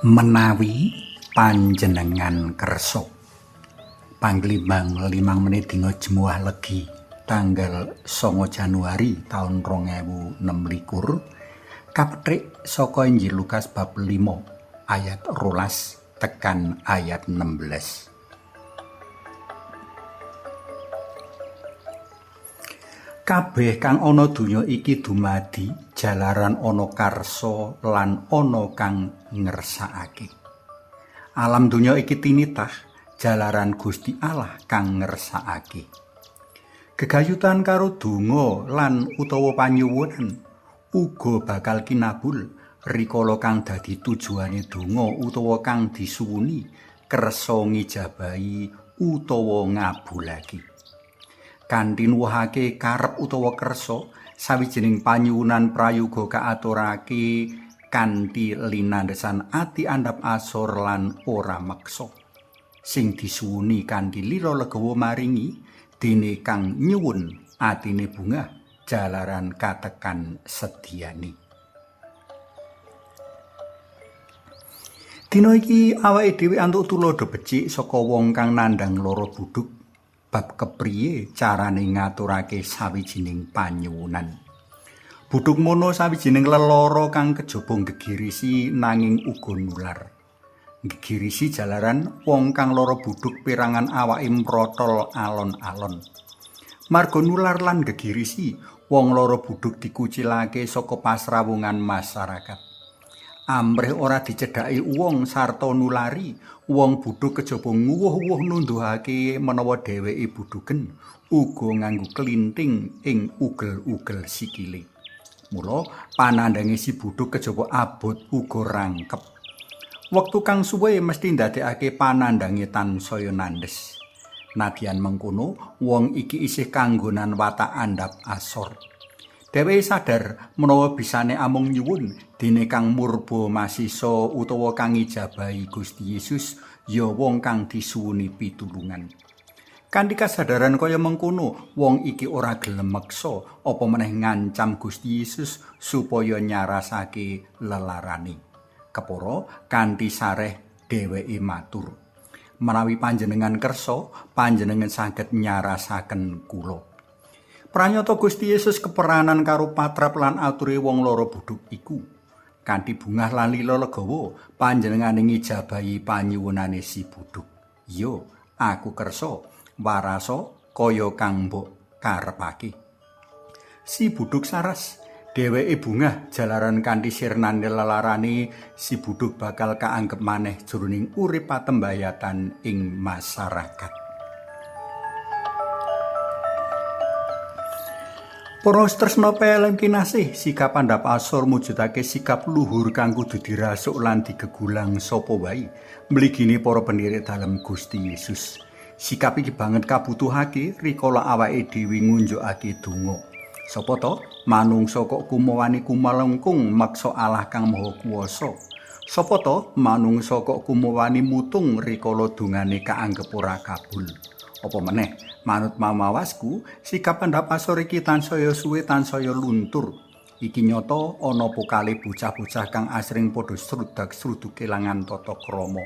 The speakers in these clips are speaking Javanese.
Menawi panjenengan kersa. Panglimbang 5 menit dina Jemuah Legi tanggal 9 Januari taun 2026 kapethik saka Injil Lukas bab 5 ayat 12 tekan ayat 16. Kabeh kang ana donya iki dumadi jalaran ana karsa lan ana kang ngersakake. Alam donya iki tinitah jalaran Gusti Allah kang ngersakake. Gegayutan karo donga lan utawa panyuwunan uga bakal kinabul rikala kang dadi tujuane donga utawa kang disuwuni kersa ngijabahi utawa ngabulake. Kanthi nuwuhake karep utawa kersa, sawijining panyuwunan prayoga kaaturake kanthi linandhesan ati andhap asor lan ora meksa. Sing disuwuni kanthi lila legawa maringi, dene kang nyuwun atine bungah jalaran katekan sediane. Dina iki awake dhewe antuk tuladha becik saka wong kang nandhang lara budhuk bab kepriye carane ngaturake sawijining panyuwunan. Budhuk mono sawijining lelara kang kejaba nggegirisi nanging uga nular. Nggegirisi jalaran wong kang lara budhuk perangan awake mrotol alon-alon. Marga nular lan nggegirisi, wong lara budhuk dikucilake saka pasrawungan masyarakat. Amrih ora dicedhaki wong sarta nulari, wong budhuk kejaba nguwuh-uwuh nunduhake menawa dheweke budhuken, uga nganggo klinting ing ugel-ugel sikile. Mula panandhange si budhuk kejaba abot uga rangkep. Wektu kang suwe mesti ndadekake panandhange tansaya nandhes. Nadyan mengkono, wong iki isih kanggonan watak andhap asor. Dheweke sadar menawa bisane amung nyuwun dene kang murba masisa utawa kang ngijabahi Gusti Yesus ya wong kang disuwuni pitulungan. Kanthi kasadaran kaya mengkono, wong iki ora gelem meksa apa meneh ngancam Gusti Yesus supaya nyarasake lelarane. Kepara kanthi sareh dheweke matur, "Menawi panjenengan kersa, panjenengan saged nyarasaken kula." Pranyata Gusti Yesus keperanan karo patrap lan ature wong lara budhuk iku. Kanthi bungah lan lila legawa, panjenengane ngijabahi panyuwunane si budhuk. "Yo, aku kersa, warasa kaya kang mbok karepake." Si budhuk saras, dheweke bungah jalaran kanthi sirnane lelarane si budhuk bakal kaanggep maneh jroning urip patembayatan ing masyarakat. Para tresna pelem kinasih, sikap andhap asor mujudake sikap luhur kang kudu dirasuk lan digegulang sapa wae mligine para pendirik dalem Gusti Yesus. Sikap iki banget kabutuhake rikala awake dhewe ngunjukake donga. Sapa to manungsa kok kumawani kumalengkung meksa Allah kang Maha Kuwasa? Sapa to manungsa kok kumawani mutung rikala dongane kaanggep ora kabul? Apa meneh manut mamawasku, sikap andhap asor iki tansaya suwe tansaya luntur. Iki nyata ana pokale bocah-bocah kang asring padha srudak-sruduk kelangan tata krama.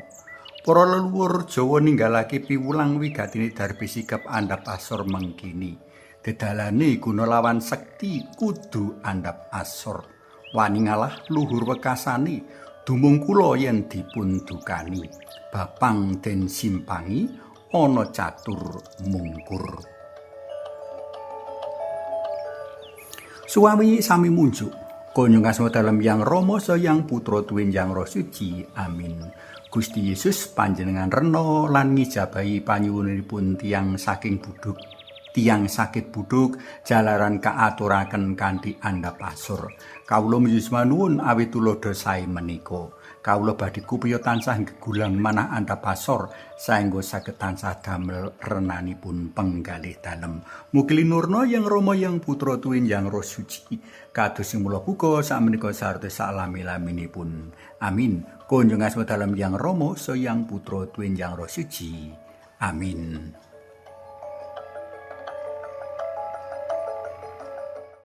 Para leluhur Jawa ninggalake piwulang wigatine darbe sikap andhap asor mengkini. Dedalane guna lawan sekti kudu andhap asor. Wani ngalah luhur wekasane, dumung kula yen dipun dukani. Bapang den simpangi ana catur mungkur. Suami sami munjuk. Kunjung asma dalem Yang Rama Sang Putra tuwin Yang Roh Suci. Amin. Gusti Yesus panjenengan rena lan ngijabahi panyuwunipun tiyang saking budhuk. Tiyang sakit budhuk jalaran kaaturaken kanthi andhap asor. Kawula muji nuwun awit tuladha sae menika. Kawula badhe kupiya tansah gegulang manah andhap asor saengga saged tansah damel renanipun penggalih dalem. Mugi linurna Yang Rama Yang Putra tuwin Yang Roh Suci kados sing mula buka sakmenika sarta salami-laminipun. Amin. Kunjung asma dalem Yang Rama Sang Putra tuwin Yang Roh Suci. Amin.